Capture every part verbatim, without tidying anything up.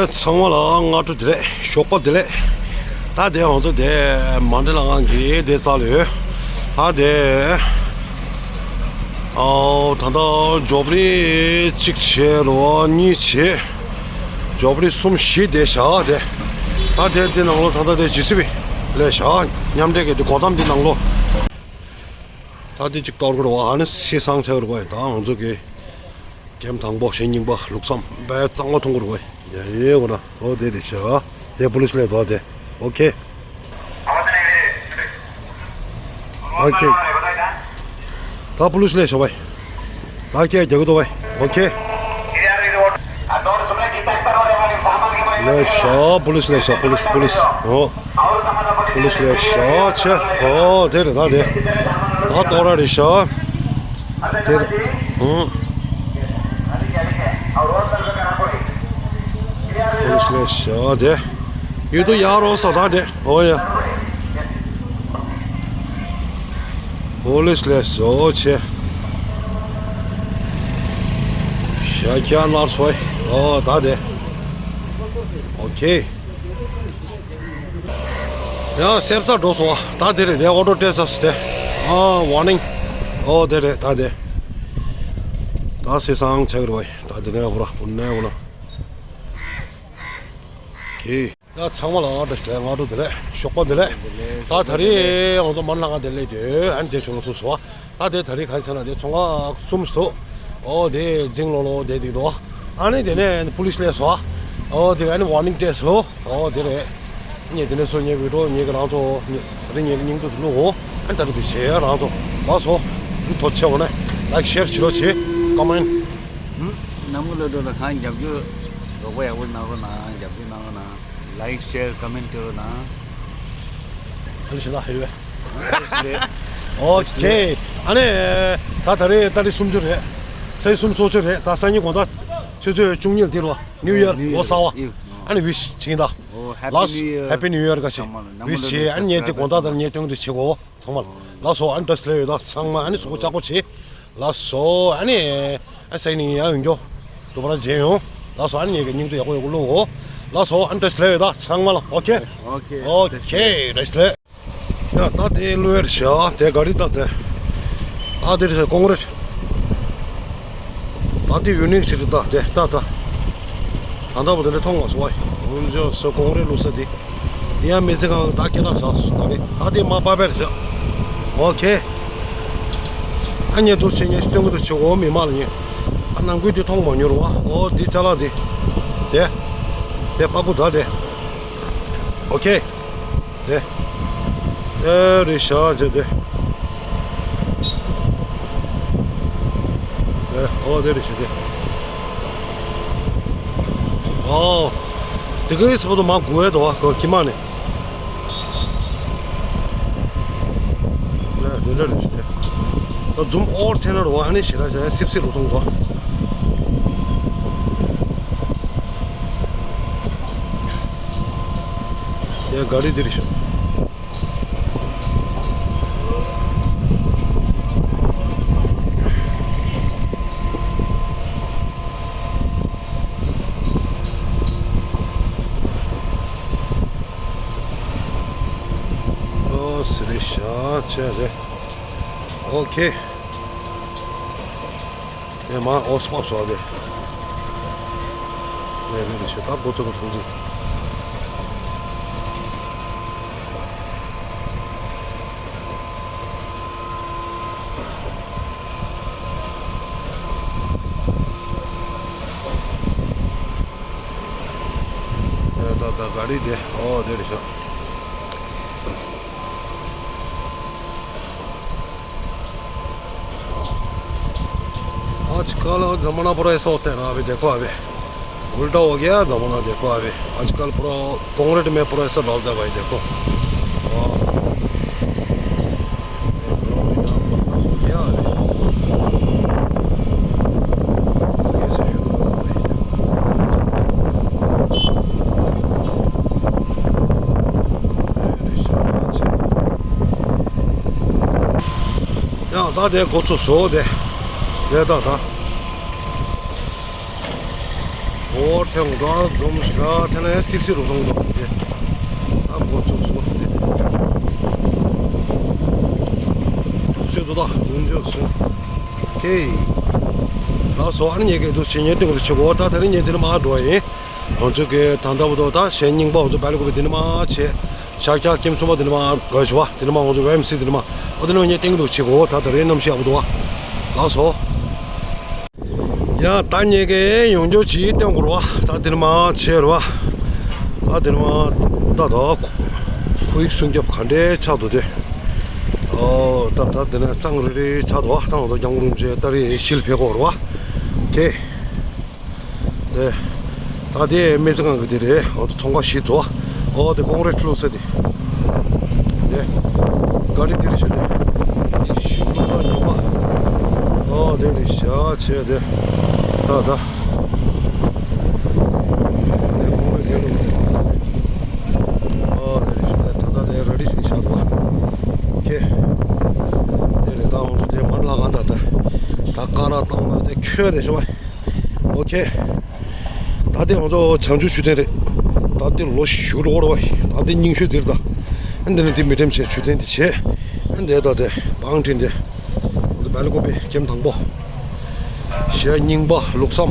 ཚང་མ་ལ་སྔ་དྲོ་བདེ་ལེགས། ཞོགས་པ་བདེ་ལེགས། ད་དེ་ང་ཚོ་དེ་མ་འདྲེ་ལ་ང་གི་དེ་རྩ་ལོས། ད་དེ་ཨོ་ད་ལྟ་ཇོབ་རི་གཅིག་བྱས་རོ་གཉིས་བྱས། ཇོབ་རི་གསུམ་བཞི་དེ་བཞག་དེ། ད་དེ་དེ་ནང་ལོ་ད་ལྟ་དེ་ཇི་སི་བི་ལས་བཞག་མཉམ་འབྲེལ་གྱི་དེ་གོ་ཏམ་དེ་ནང་ལོ། ད་དེ་གཅིག་གཏོར་དགོས་རེད་བ། ཨ་ནི་ཤི་སང་ཆགས་རེད་བ། ད་ང་ཚོ་གི་གེམ་དང་པོ་ཞེ་གཉིས་པ་ལུགས་བསམ་པའི་གཙང་མ་མཐོང་དགོས་རེད་བ། ཡ་ཡེ་གོ་ན་ཨོ་དེ་རེད་ཤག་དེ་པུ་ལིས་ལས་དོ་དེ། ཨོ་ཁེ། ད་ཁེ། ད་པུ་ལིས་ལས་ཤོ་བའི། ད་ཁེ་རྒྱག་གི་འདུག་བའི། ཨོ་ཁེ། ལས་ཤོ་པུ་ལིས་ལས་ཤོ་པུ་ལིས་པུ་ལིས། ཨོ། པུ་ལིས་ལས་ཤོ་ཆེ། ཨོ་དེ་རེད་ད་དེ། ད་ཏོ་ར་རེད་ཤོ། དེ་རེད། ཨོ། པུ་ལིས་ལས་ཤོ་དེ། ཡུལ་དུ་ཡར་རོ་ས་ད་དེ། ཨོ་ཡ། པུ་ལིས་ལས་ཤོ་ཆེ། ཤ་ཁྱ་ནར་སོའི། ཨོ་ད་དེ། ཨོ་ཁེ། ཡང་སེབ་ཚ་འགྲོ་སོང་བ། ད་དེ་རེད་དེ། ཨོ་ཊོ་ཊེ་སི་དེ། ཨ་ཝར་ནིང་། ཨོ་དེ་རེད་ད་དེ། ད་སེ་སང་ཆགས་རེད་བ། ད་དེ་ནས་བུ་ར་བུ་ནས་བུ་ན། ཁེ། ཡ་ཚང་མ་ལ་བཀྲ་ཤིས་བདེ་ལེགས། སྔ་དྲོ་བདེ་ལེགས། ཞོགས་པ་བདེ་ལེགས། ད་ད་རེས་ང་ཚོ་མར་ལྷ་ཁང་དེ་སླེབས་དུས་ཨ་ནི་དེ་བྱུང་ཚུགས་སོང་བ། ད་དེ་ད་རེས་ག་རེ་ཟེར་ན་དེ་ཚོང་ཁང་གསུམ་སོ། ཨོ་དེ་འཛིང་ལོ་ལོ་དེ་དེ་དོ། ཨ་ནི་དེ་ནས་པུ་ལིས་སླེབས་སོང་བ། ཨོ་དེ་ཨ་ནི་ཝར་ནིང་སྤྲད་སོང་། ཨོ་དེ་རེད། ངས་དེ་ནས་སོ་ངས་བི་ཌིའོ་ངས་ཀྱི་རང་ཚོ་ངས་ད་རེས་ངས་ཀྱི་སྙིང་སྡུག་བླུག་འོ། ཨ་ནི་ད་གི་དེ་བྱས་ཡ་རང་ཚོ་ལགས་སོ། ཐུགས་རྗེ་ཆེ་བ་ནས་ལའིཀ་ཤེར་བྱེད་རོགས་བྱེད། ཀོ་མེན། ནམ་གུ་ལོ་ལོ་ལ་གང་རྒྱབ་སྐྱོར་རོགས་པ་ཡག་པོ་གནང་རོགས་གནང་། རྒྱབ་སྐྱོར་གནང་རོགས་གནང་། ལའིཀ་ཤེར་ཀོ་མེན་སྤྲད་རོགས་གནང་། ཨ་ནི་ཞེ་ད་ཧེ་བས། ཨོ་ཁེ། ཨ་ནི་ད་ད་རེས་ཏ་རིག་སུམ་ཅུ་རེད། ཚེས་གསུམ་སོ་ཅུ་རེད། ད་སང་ཉིན་དགོང་དག་ཆུ་ཚོད་བཅུ་གཉིས་ལ་འདི་རུ་ནིའུ་ཡར་ལོ་གསར་བ། ཨ་ནི་ཝིཤ་བྱེད་ཀྱིན་ད། ལགས་སོ། ཧེ་པི་ནིའུ་ཡར་ག་ཞིག་ཝིཤ་བྱེད། ཨ་ནི་ངས་དེ་དགོང་དག་དང་ངས་སྟོན་དུ་བྱེད་གོ། ཚང་མ་ལགས་སོ། ཨ་ནི་བཀྲ་ཤིས་བདེ་ལེགས་ཡོད་ད། ཚང་མ་ཨ་ནི་གཟུགས་པོ་ལྕགས་པོ་བྱེད། ལགས་སོ། ཨ་ནི་ཨ་སེ་ནི་ཡང་ཡོང་རྒྱུ་དུ་བར་མཇལ་ཡོང་། ལགས་སོ། ཨ་ནི་ངས་ཀྱི་སྙིང་སྟོབས་ཡག་པོ་ཡག་པོ་བླུག་འོ། ལགས་སོ། ཨ་ནི་བཀྲ་ཤིས་བདེ་ལེགས་ཡོད་ད། ཚང་མ་ལ། ཨོ་ཁེ། ཨོ་ཁེ། བཀྲ་ཤིས་བདེ་ལེགས། ཡ་ད་དེ་ལུ་ཝེར་ཤ་དེ་ག་རི་ད་དེ། ད་དེ་རེད་ཀོང་རེད། ད་དེ་ཡུ་ནིག་ཞིག་རེད་ད་དེ་ད་ད། ད་ལྟ་བུ་དེ་འདྲ་མཐོང་མ་སོང་བ། འོན་ཀྱང་སོ་ཀོང་རེ་ལུག་ས་དེ། དེ་ཡང་མི་ཚེ་གང་ད་སྐད་གྲགས་བཞག་སོང་ད་རེད། ད་དེ་མ་པ་པེར་བཞག་ཨོ་ཁེ། ཨ་ཉེ་དུ་ཞེ་ཉེ་སྟོན་གི་དུ་ཆེ་འོ་མི་མ་ལ་ཉེ། ཨ་ནང་ཁུལ་དེ་མཐོང་མ་མྱོང་རུ་བ། ཨོ་དེ་ཅ་ལག་དེ། དེ། དེ་པ་ཀུ་ད་དེ། ཨོ་ཁེ། དེ། དེ་རེད་ཤག་ཅེ་དེ། དེ་ཨོ་དེ་རེད་ཤག་དེ། ཨོ། དེ་གའི་སྤོ་དོ་མ་གུ་ཨེ་དོ་ཁོ་ཁྱི་མ་ནི། དེ་དེ་འདྲ་རེད་ཤག་དེ། ད་ཛུམ་ཨོར་ཐེ་ན་རོ་ཨ་ནི་ཞེ་ར་ཅེ་སིབ་སིབ་རུ་ཐོང་དོ། ཡ་ག་རི་དེ་རེད་ཤག་ཨོ་སི་རེད་ཤག་ཅེ་རེད། ཨོ་ཁེ། དེ་མ་ཨོ་སི་པོ་སོ་དེ། དེ་ནི་རེ་ཞིག་ད་འགོ་ཚུགས་ཀྱི་ཐོག་འཛུགས། ད་ད་ག་རི་དེ་ཨོ་དེ་རེ་ཞིག आजकल ज़माना पूरा ऐसा होता है ना, अभी देखो, अभी उल्टा हो गया ज़माना। देखो, अभी आजकल पूरा कंक्रीट में पूरा ऐसा डालता है भाई, देखो। वाह। देखो, इधर पूरा हो गया अभी। आगे से शुरू करता हूँ भाई, देखो। ཡང་ད་དེ་འགོ་ཚུགས་སོ་དེ། དེ་ད་ད། འོ་ཐེངས་འགྲོ་འཛོམས་ཤ་ཐེ་ལེ་སིབ་སི་རུ་སོང་འདུག་དེ། ཨ་འགོ་ཚུགས་སོ་དེ། ཐུགས་ཆེ་དོ་ད་ལུང་འཇོག་སོ། ཁེ། ལགས་སོ། ཨ་ནི་ངེད་ཀྱི་འདུག་ཆེ་ཉེ་སྟེང་དུ་ཆེ་གོ་ད་དེ་རིང་ངེད་འདི་ནས་མར་འགྲོ་ཡིན། ང་ཚོ་གི་ད་ལྟ་བུ་དོ་ད་གཞན་རྙིང་པ་ང་ཚོ་བལ་ཀོ་པི་འདི་ནས་མར་ཆེ། ཤར་རྒྱག་ཀེམ་གསུམ་པ་འདི་ནས་མར་འགྲོ་ཆོག་པ། འདི་ནས་མར་ང་ཚོ་ཝེམ་སི་འདི་ནས་མར། ཨོ་འདི་ནས་ངེད་སྟེང་དུ་ཆེ་གོ་ད་དེ་རིང་གནམ་གཤིས་ཡག་པོ་འདུག་བ། ལགས་སོ། ཡ་ད་ངེད་ཀྱི་ཡོང་རྒྱུ་ཅིག་སྟོན་དགོས་རེད་བ། ད་འདི་ནས་མར་ཆེ་རེད་བ། ད་འདི་ནས་མར་ད་ད་ཁོ་ཡིག་སྲུང་སྐྱོབ་ག་འདྲའི་ཆགས་འདུག་དེ། ཨོ་ད་ད་འདི་ནས་གཙང་རེ་རེ་ཆགས་འདུག་བ། ད་ང་ཚོ་རྒྱང་རིང་ཆེ་ཏ་རེ་ཤིལ་ཕེ་གོ་རེད་བ། ཁེ། དེ། ད་དེ་སྨན་རྩིས་ཁང་གི་དེ་རེད། ཨོ་ཚོང་ཁང་ཞིག་འདུག་བ། ཨོ་དེ་ཀོང་རེ་ཊི་བླུགས་ས་དེ། དེ། ག་རེ་དེ་རེད་ཤག་དེ། དེ་ཞིག་བླུགས་ན་ཉོན་པ། ཨོ་དེ་རེད་ཤག་ཆེ་དེ། ད་ད། དེ་ཀོང་རེ་ཊི་དེ་བླུགས་དེ། ཨོ་དེ་རེད་ཤག་དེ། ད་ད་དེ་ར་རི་ཞིག་ཆགས་འདུག་བ། ཁེ། དེ་རེད། ད་ང་ཚོ་དེ་མར་ལ་གང་ད་ད། ད་ཀ་ར་བཏང་ན་དེ་ཁྱོད་དེ་ཤོད་བ། ཨོ་ཁེ། ད་ལྟའི་ང་ཚོ་བྱང་ཆུབ་མཆོད་རྟེན་རེད། ད་ལྟའི་ལོ་ཞུ་འགྲོ་བ། ད་ལྟའི་རྙིང་ཤོས་འདིར་ད། འདི་ནས་དེ་མི་ཁྲེམ་བྱས་མཆོད་རྟེན་དེ་བྱས། འདི་ད་དེ་བང་ཁྲིན་དེ། ང་ཚོ་བལ་ཀོ་པི་ཀེམ་དང་པོ། གཞས་རྙིང་པ་ལུགས་བསམ།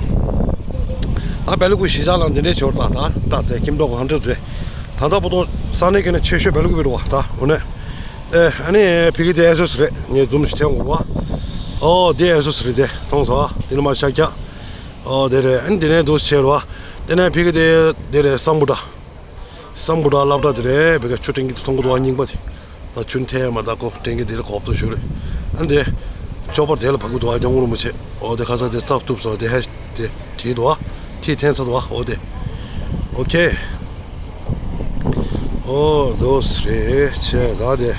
ད་བལ་ཀོ་པི་གཞིས་ཆགས་ལ་འདི་འདྲའི་ཆོར་ད་ད་ད་དེ་ཀེམ་འགྲོ་གང་འདྲ་རེད། ད་ད་པོ་ཏོ་ས་གནས་ཀྱི་ནས་ཆེ་ཤོས་བལ་ཀོ་པི་རེད་བ། ད་འོ་ནས། ཨེ་ཨ་ནི་ཕི་གི་དེ་ཨེ་སོ་སི་རེད། ངས་འཛུམ་ཞིག་ཐེབས་འོང་བ། ཨོ་དེ་ཨེ་སོ་སི་རེད་དེ། མཐོང་སོང་ཨ། དེ་ནས་མར་ཤར་རྒྱག་ཨོ་དེ་རེད། ཨ་ནི་དེ་ནས་འདུག་ཆེ་རུ་བ། དེ་ནས་ཕི་གི་དེ་དེ་རེད། སམ་བྷོ་ཊ། སམ་བྷོ་ཊ་སློབ་གྲྭ་དེ་རེད། བི་ག་ཆུ་ཕྲན་གྱི་མཐོང་གི་འདུག་བ། རྙིང་པ་དེ། ད་ཆུ་འཐེན་མ་ད་ཀོ་ཕྲན་གྱི་དེ་རེད། གོབ་ཏོ་ཞུ་རེད། ཨ་ནི་དེ། ཅོ་པར་དེ་ལ་བབས་གི་འདུག་བ། རྒྱང་རིང་མོ་ཆེ། ཨོ་དེ་ཁ་ས་དེ་ཙག་ཐུབ་སོ་དེ་ཧེ་དེ་བྲིས་འདུག་བ། ཁྲིད་འཐེན་ཚར་འདུག་བ། ཨོ་དེ། ཨོ་ཁེ། ཨོ་དོ་སི་རེད་ཆེ་ད་དེ།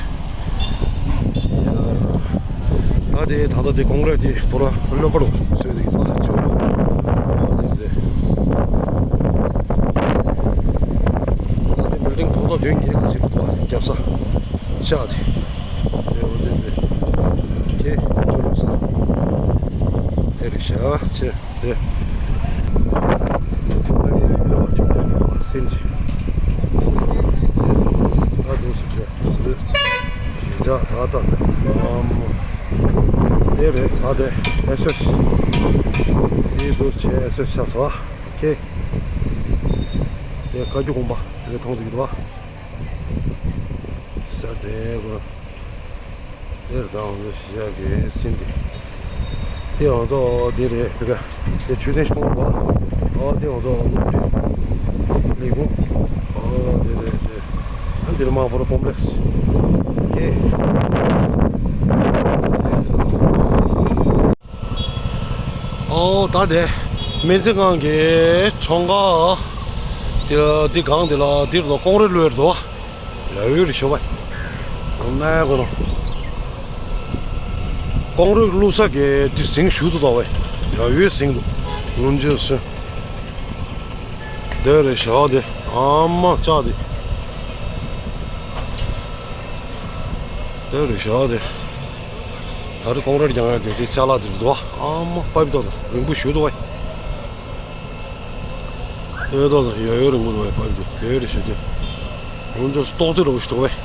ད་དེ་ད་ལྟ་དེ་ཀོང་རེ་ཊི་དེ་པོ་ར་ལོན་པ་རུ་བཟོས་དེ་ཡིན་པ་ཆུ་རུ། ཨོ་དེ་དེ། ད་དེ་བིལ་ཌིང་ཐོག་ཐོག་བདུན་བརྒྱད་ཁ་ཅིག་འདུག་བ། རྒྱབ་ས་ཆགས་དེ། དེ་ཨོ་དེ་དེ། ཁེ་ཀོང་རེ་ལུགས་ས་དེ་རེད་ཤག་ཆེ། དེ། སེམས་ཅན། ད་དུང་སུ་ཆེ། ཞེ་ཆགས་ད་ལྟ། ཨམ། དེ་རེད་ད་དེ། ཨེ་སོ་སི། དེ་དུ་ཆེ་ཨེ་སོ་སི་ཆགས་སོ། ཁེ། དེ་བཀའ་བརྒྱུད་དགོན་པ་དེ་མཐོང་དུ་ཡོད་པ། ས་དེ་གོ། དེར་དང་ཞིག་གི་སིན་དེ། དེ་ང་ཚོ་དེ་རེད་དེ་ག་དེ་ཆུ་ཐེངས་ཤིག་གཏོང་བ། ཨོ་དེ་ང་ཚོ་མཉམ་འབྲེལ་ལས་ཁུངས། ཨོ་དེ་རེད་དེ། ཨ་འདིར་མ་བོར་ཀོམ་པ་ལེགས་ཀེ། ཨོ་ད་དེ་སྨན་རྩིས་ཁང་གི་ཚོང་ཁང་དེ་འདི་སྒང་དེ་ལ་འདིར་དུ་ཀོང་རེ་ལུས་རེད་དོ། ཡ་ཡོད་རེད་ཤོ་བ། ཨོ་ནའི་གོ་ནོ། ཀོང་རེ་བླུགས་ས་གི་དེ་ཟིང་ཞུ་དུ་དོ་བས། ཡ་ཡོད་ཟིང་དུ། ངུམ་ཅི་སུ། དེ་རེད་ཤག་དེ། ཨ་མ་ལྕགས་དེ། དེ་རེད་ཤག་དེ། ད་རེས་ཀོང་རེ་རྒྱང་ཡ་གི་དེ་ཅ་ལག་དེ་འདུག་ཨ་མ་པའི་ཏོག་རིང་པོ་ཞུ་དུ་བས། ཨེ་ཏོག་ཡ་ཡོད་རིང་པོ་འདུག་བས་པའི་ཏོག་དེ་རེད་ཤག་དེ། ངུམ་ཅི་སུ་ཏོག་ཙེ་རིང་པོ་ཞིག་འདུག་བས།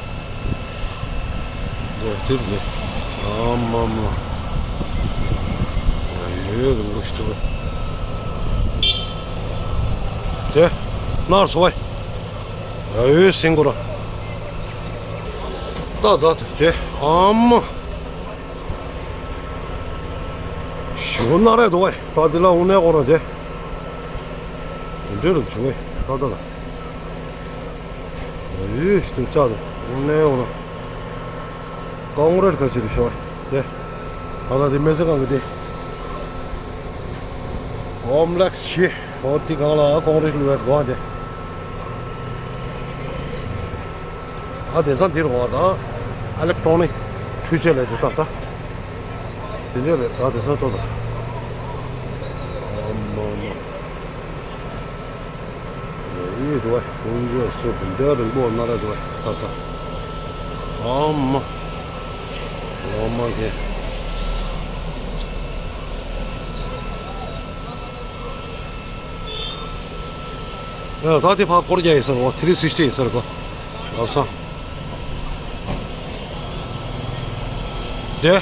དེ་དེ་རེད་དེ། ཨ་མ་མ། ཡ་ཡོད་རིང་པོ་ཞིག་འདུག་བས། དེ། ནར་སོ་བས། ཡ་ཡོད་སེང་གོ་ར། ད་ད་དེ་ཨ་མ། ཞོ་ན་རེ་དོ་བས། ད་དེ་ལ་འུ་ནས་གོ་ར་དེ། དེ་འདྲ་རུ་བྱུང་བས་ད་ད་ལ། ཡུས་ཏུ་ཅག་དེ་འུ་ནས་འུ་ན། ཀོང་རེ་ཁ་ཆེ་རུ་ཤོར་དེ། ད་ལ་དེ་སྨན་རྩིས་ཁང་གི་དེ། ཨོམ་ལེགས་ཆེ། ཨོ་དེ་གང་ལ་ཀོང་རེ་ལུས་བས་དོ་དེ། ཨ་དེང་སང་འདིར་འོ་ད་ཨ་ལེག་ཊོ་ནིག་འཕྲུལ་ཆས་ལས་དེ་ད་ད་དེ་འདྲ་རེད་ད་དེང་སང་ཏོ་ད། ཨ་མ་མ། ཡིད་དུ་བ་ཁོང་ཚོས་སུ་དེ་འདྲ་རིང་པོ་ན་རེ་དུ་བ་ད་ད། ཨ་མ། ཨ་མ་གེ། ཨ། ད་དེ་ཕར་སྐོར་རྒྱག་ཡིན་ཟེར་བ། ཐི་རི་སིག་སི་ཊི་ཡིན་ཟེར་གོ། ལབ་ས། དེ།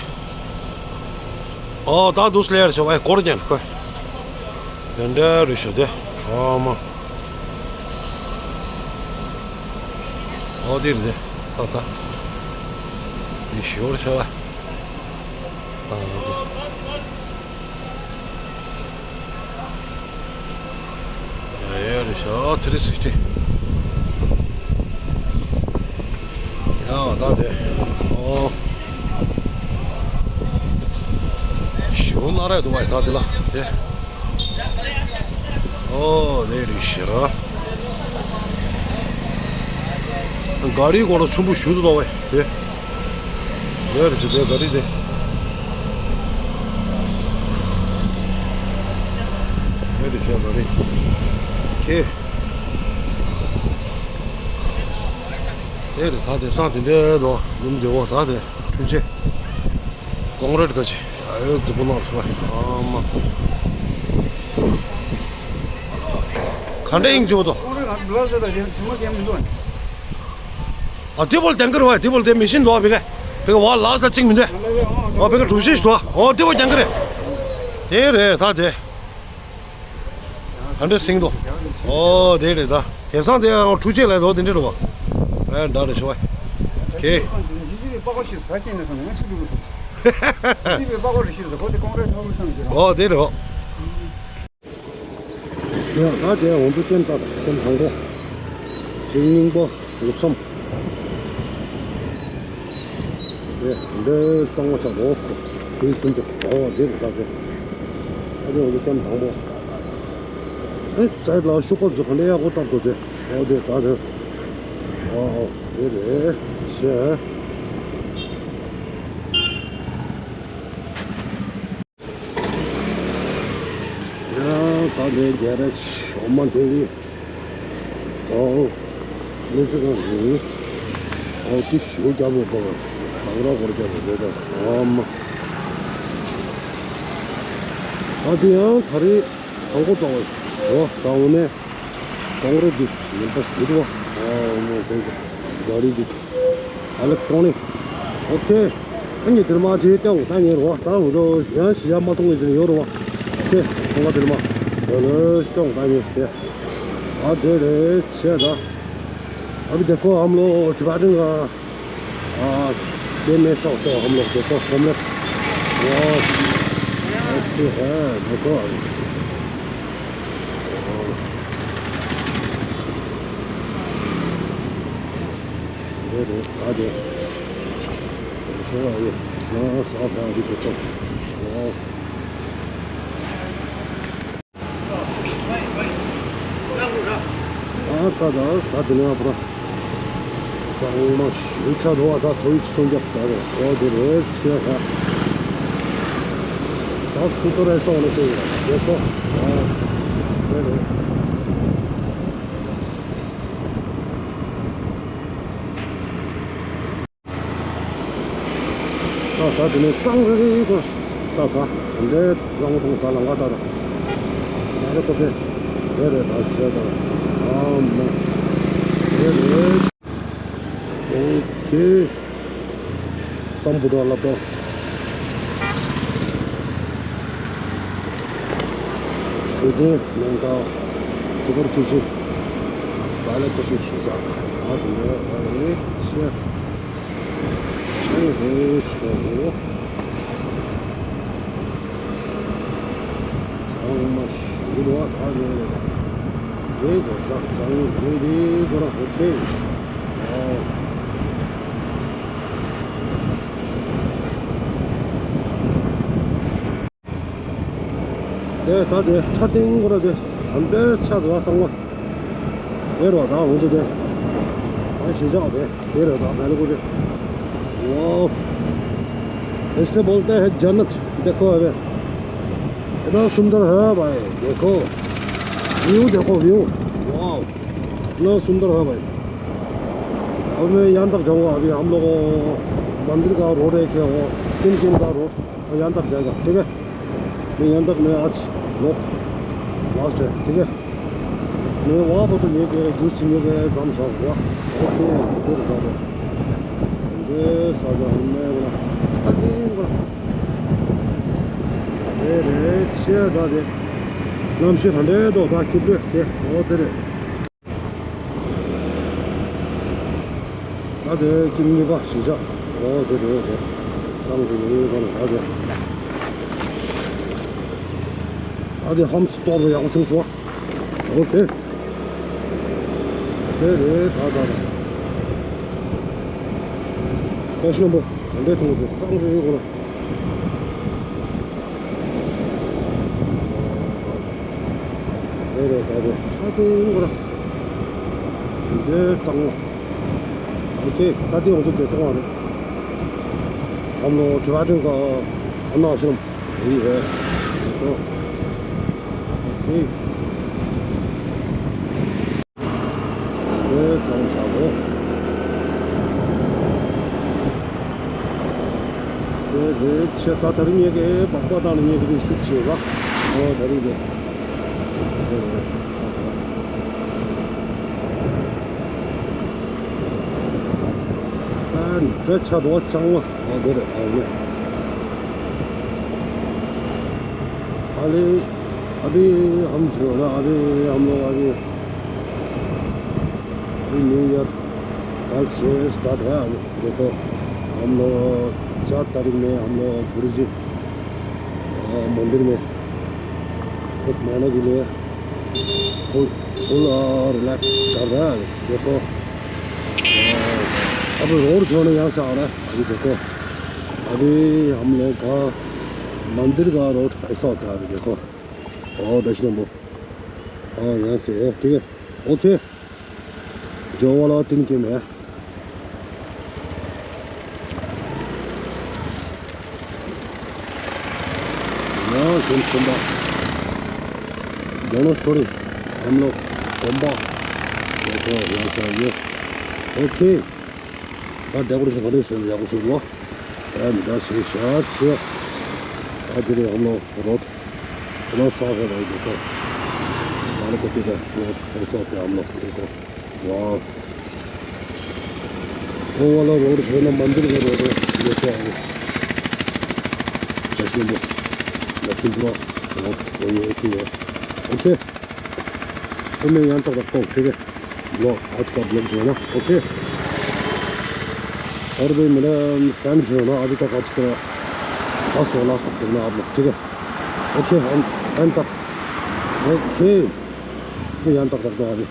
ཨོ་ད་འདུག་སླེབས་རེད་ཤོག་ཨེ། སྐོར་རྒྱག་ཁོ། དེ་འདྲ་རེད་ཤོག་དེ། ཨ་མ། ཨོ་དེ་རེད་དེ། ད་ད། དེ་ཞོར་ཤོག་ཨ། ད་ད་དེ། ཡ་ཡ་རེད་ཤག་ཐི་རི་སིག་སི་ཊི། ཡ་ད་དེ། ཨོ། ཞུ་ན་རེད་འདུག་བ་ད་དེ་ལ་དེ། ཨོ་དེ་རེད་ཤག་ག་རི་སྐོར་ཆུན་པོ་ཞུ་འདུག་བ་དེ། ཡོད་རེད་ཟེར་དེ་ག་རེ་དེ། ཡོད་རེད་ཟེར་ག་རེ། ཁེ། དེ་རེད་ད་དེང་སང་དེ་འདྲའི་དོ་ཡུམ་དེ་འོ་ད་དེ་འཕྲུལ་ཆས། ཀོང་རེད་ག་ཅི། ཨ་ཡོད་རྫི་པོ་ནོར་སོང་ཨ་མ། ག་འདྲ་ཡིན་འཇོག་དོ། ཀོང་རེད་ག་འདྲ་ཟེར་ད་དེ་ཚང་མ་དེ་མི་འདུག་ཨ། ཨ་དེ་བོལ་ལྡན་གི་རེད་བ། དེ་བོལ་དེ་མི་ཤིན་འདུག་བ་བེ་ག་བེ་ག་བ་ལགས་ད་གཅིག་མི་འདུག་ཨ་བེ་ག་གྲུ་བཞི་ཞིག་འདུག་ཨོ་དེ་བོལ་ལྡན་གི་རེད། དེ་རེད་ད་དེ། ག་འདྲ་སིང་འདུག་ཨོ་དེ་རེད་ད། དེང་སང་དེ་ཡང་འཕྲུལ་ཆས་ལ་འདུག་དེ་འདྲ་རེད་བ། ཨེ་འདྲ་རེད་ཤོ་བ། ཁེ། ཇི་སི་བི་པགས་པ་ཞིག་ག་ཅན་ནས་སོང་ང་ཆུ་འགྲོ་གི་སོང་། ཇི་སི་བི་པགས་པ་རེ་ཞིག་ཟེར་ཁོ་དེ་ཀོང་རེད་ཐོག་མི་སོང་གི་རེད། ཨོ་དེ་རེད་བ། ཡ་ད་དེ་འོང་དུ་ཀེམ་ད་ཀེམ་དང་པོ། ཞིང་རྙིང་པ་ལུགས་སམ། དེ་འདྲའི་གཙང་མ་ཆགས་འགྲོ་ཁོ། དུས་གསུམ་དུ་འོ་དེ་རེད་ད་དེ། ད་དེ་འོང་དུ་ཀེམ་དང་པོ། ཨེ་སའིད་ལ་ཤུག་པ་འཛུགས་ག་འདྲ་ཡག་པོ་བཏབ་འདུག་དེ། འོ་དེ་ད་དེ། ཨོ་ཨོ་དེ་རེད་ཤེ། ཡང་ད་ལྟའི་རྒྱ་ར་ཞོ་མ་འདི་རེད། ཨོ། མི་ཚེ་གང་རེད། ཨོ་ཏི་ཞོ་རྒྱབ་ཡོད་པ་དང་ར་སྐོར་རྒྱབ་ཡོད་པ་དང་ཨ་མ། ཨ་དེ་ཡང་ད་རེས་དང་པོ་དང་ཨོ་ད་འོ་ནས། ཀོང་རེད་འདི་ཉིན་པ་ཞིག་རེད་བ། ཨ་མོ་དེ་ག་རི་འདི། ཨ་ལེགས་ཀྲོ་ནིག་ཨོ་ཁེ། ཨ་ནི་དེར་མ་ཇེ་སྟོང་ད་ཉེར་བ་ད་འུ་དོ་ཡང་ཞི་ཡ་མ་གཏོང་ངེས་དེ་ཡོད་རེད་བ། ཁེ་ཁོང་ག་དེར་མ་འོ་ལོ་སྟོང་ད་ཉེར་ཁེ། ཨ་དེ་རེད་ཆེ་ད། ཨ་བི་དེ་ཀོ་ཨམ་ལོ་ཏི་བ་ཏིང་ག་ཨ་དེ་མེ་སོག་ཏོ་ཨམ་ལོ་དེ་ཀོ་ཧོམ་ལེགས། ཨ་སི་ཧ་དེ་ཀོ་ཨ། རེད་རེད་ད་རེད། ཤོ་ཨ་ཡེ་ཡང་ས་ཧ་རི་དེ་ཀོ་ཨ། ཨ་ད་ད་ད་དེ་ནས་ཨ་པ་ར། གཙང་མ་ཞིག་ཆགས་འདུག་བ། ད་ཐོ་ཡིག་སོང་རྒྱབ་ད་རེད། ཨོ་དེ་རེད་ཆེ་ཧ། ས་སུ་ཏོ་རེ་སོང་ལ་ཆེ་ཡོད་རེད་ཁོ། ཨོ་དེ་རེད། ད་ད་དེ་ནས་གཙང་རེ་རེ་གོ། ད་ད་དེ་འདྲའི་རང་དབང་ད་ལ་ང་ད་ད། ད་རེ་ཁོ་དེ་དེ་རེད་ད་ཞེས་ད། ཨ་མ་དེ་རེད། ཨོ་ཁེ། སམ་བྷོ་ཊ་ལ་ཏོ། ཤེས་ལྡན་གནས་འགག་ཐུགས་ཁུར་ཁྱེར་ཞིང་། བ་ལེ་ཁོ་པའི་ཤེས་བྱ་ཨ་དེ་འདྲའི་ཨ་རེ་ཤེས། ཨ་ནི་རེ་ཤེས་འོ། ཚང་མ་ཞུ་རོགས་ད་རེ་རེ་གོ་ད་ཚང་མ་རེ་རེ་གོ་ར་ཧོ་ཁེ། ཨོ། དེ་ད་དེ་ཆ་སྟེང་གོ་ར་དེ་དམ་པའི་ཆ་དུ་བ་ཚང་མ། དེ་རོ་ད་འོང་དུ་དེ། ཨ་ཞེ་ཆགས་དེ་དེ་རོ་ད་བེ་ལ་གོ་དེ། ཝའོ། ऐसे बोलते हैं जन्नत देखो अबे। इतना सुंदर है भाई, देखो। व्यू देखो, व्यू। वाओ। इतना सुंदर है भाई। अब मैं यहाँ तक जाऊँगा, अभी हम लोग मंदिर का रोड है क्या, वो किन किन का रोड, और यहाँ तक जाएगा, ठीक है। मैं यहाँ तक, मैं आज व्लॉग लास्ट है, ठीक है। ངའི་བ་བོ་དུ་ཉེ་གེ་རྒྱུ་ཞིག་ཉེ་གེ་ཙམ་བཞག་གོ། ཨོ་ཁེ། འདིར་ད་དེ། འདི་ས་ཆ་ཧམ་མེ་གོ་ལ། ཨ་ཏིང་གོ་ལ། དེ་རེད་ཆེ་ད་དེ། གནམ་གཤིས་ག་འདྲའི་འདུག་ད་ཁྱི་པོས་ཁེ། ཨོ་དེ་རེད། ད་དེ་ཀིམ་གཉིས་པ་ཞིག་བཞག་ཨོ་དེ་རེད་དེ། གཙང་དུ་ཡོང་ཡོད་ག་ལ་ད་དེ། ད་དེ་ཧམ་སི་ཏོར་བ་ཡག་པོ་བྱུང་སོང་། ཨོ་ཁེ། དེ་རེད་ད་ད་ད། ཀོ་ཤི་ལམ་བུ་ག་འདྲའི་མཐོང་གི་འདུག་གཙང་རེད་གོ་ལ། དེ་རེད་ད་དེ་ཁ་ཏུང་གོ་ལ། འདི་གཙང་མ། ཨོ་ཁེ། ད་དེ་ཡོང་ཚོ་དེ་གཙང་མ་རེད། ཨམ་ལོ་ཇི་བ་ཀྲིན་ག་ཨ་ན་ཤི་ལམ། ཨེ་ཧེ། ཨོ་ཁེ། དེ་ཙམ་བྱ་དགོས། དེ་རེད་ཆེ་ད་དེ་རིང་ངེད་ཀྱི་སྦག་སྦག་བཏང་ནས་ངེད་ཀྱི་དེ་ཤུགས་ཆེ་བ། ཨོ་དེ་རིང་དེ། དེ་རེད། ཨ་འདྲ་ཆ་དོ་ཚང་མ་ཨོ་དེ་རེད་ཨ་རེད། ཨ་ལེ། अभी हम जो है ना, अभी हम लोग अभी, अभी न्यू ईयर कल से स्टार्ट है। अभी देखो, हम लोग चार तारीख में हम लोग गुरु जी, अ, मंदिर में एक महीने के लिए फुल, फुल, अ, रिलैक्स कर रहा है। अभी देखो, अ, अब रोड जो है ना, यहाँ से आ रहा है। अभी देखो, अभी हम लोग का मंदिर का रोड ऐसा होता है। अभी देखो, और दक्षिण में, हाँ, यहाँ से है, ठीक है, ओके। जो वाला तीन के में है। यहाँ से सुंदर दोनों स्टोरी हम लोग कोम्बा, देखो, यहाँ से आइए, ओके। ད་ཌེ་ཀོ་རེ་ཤན་ག་འདྲ་བྱས་ན་ཡག་པོ་བྱུང་ལོ། ད་མི་ད་སུ་ཤར་ཆེ། ད་དེ་རེད་ཨམ་ལོ་རོད། ད་ལོ་སང་ཧེ་བའི་ཌེ་ཀོ། ད་ལོ་ཀོ་པི་ད་རོད་ཧེ་སོ་ཏེ་ཨམ་ལོ་ཌེ་ཀོ། ཝའོ། ཨོ་ཝ་ལ་རོད་ཧེ་ན་མན་དིར་གི་རོད་ཌེ་ཀོ་ཨ་རེད། ད་ཤིན་པོ། ད་ཤིན་པོ་རོད་ཨོ་ཡེ་ཨོ་ཁེ་ཡེ། ཨོ་ཁེ། तो मैं यहाँ तक रखता हूँ, ठीक है। ब्लॉग, आज का ब्लॉग जो है ना, ओके। और भी मेरा फ्रेंड जो है ना, अभी तक आज का फर्स्ट और लास्ट तक देखना आप लोग, ठीक है। ओके, एंड, एंड तक। ओके, मैं यहाँ तक रखता हूँ अभी।